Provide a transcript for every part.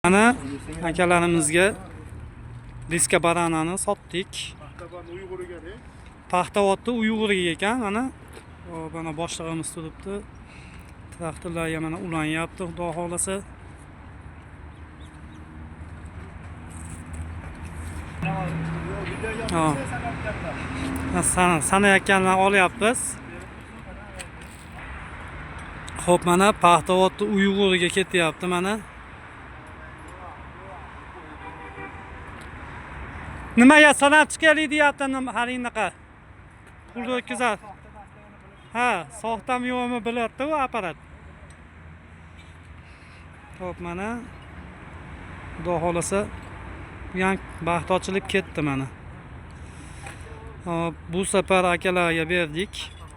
Mana akalarimizga diska baranani sotdik. Paxtavodda Uyg'urga ekan mana. Mana boshlig'imiz turibdi. Traktorlarga mana ulanyapti, xudo xohlasa. Sanayotganlar olyapmiz. Xo'p, mana Paxtavodda Uyg'urga ketyapti mana. Nimaga sanab chiqaylik deyapti hali unaqa. Pulni o'tkazadi. Ha, soxtami yo'qmi biladi u apparat. Xo'p, mana xudo xohlasa bu ham baxt ochilib ketdi mana. Hop, bu safar akalarga berdik.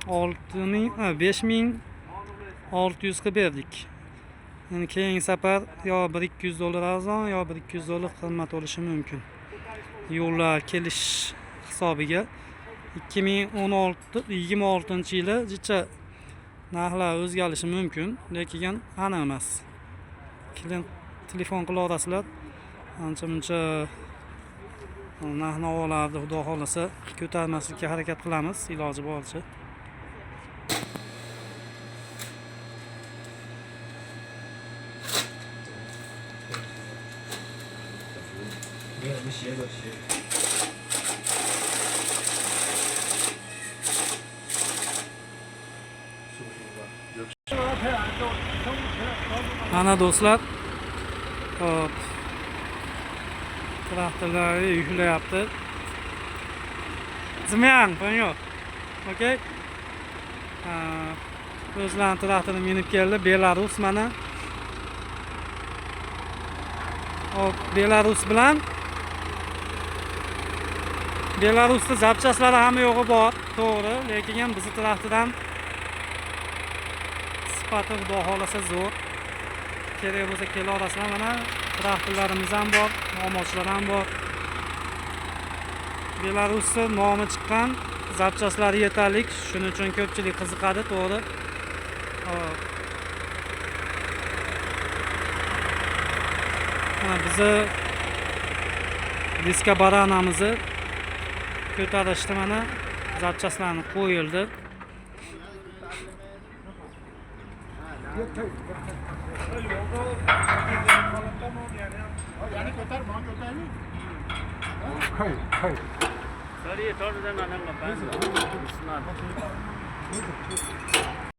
5600 qilib berdik. Endi keyingi safar yo 1-200 dollar arzon, yo 1-200 dollar qimmat bo'lishi mumkin. Yo'llar kelish hisobiga 2016-26 yili jicha narxlar o'zgarishi mumkin, lekin aniq emas. Keling, telefon qilaverasizlar. Ancha muncha narx navolarni xudo xohlasa ko'tarmaslikka harakat qilamiz iloji boricha. Mana do'stlar, hop, traktorlar yuklayapti. 怎么样，朋友? Okey. O'zlarini traktorini minib keldi. Belarus mana. Hop, Belarus bilan Belarusda zapchaslari hamma yo'g'i bor, to'g'ri, lekin ham bizni traktordan sifati xudo xohlasa zo'r. Kerak bo'lsa kela olasizlar, mana traktorlarimiz ham bor, omochlar ham bor. Belarusda nomi chiqqan, zapchaslari yetarli, shuning uchun ko'pchilik qiziqadi, to'g'ri. Hop. Mana bizni diska baranamizni ko'tarishdi, mana zapchaslarni qo'yildi.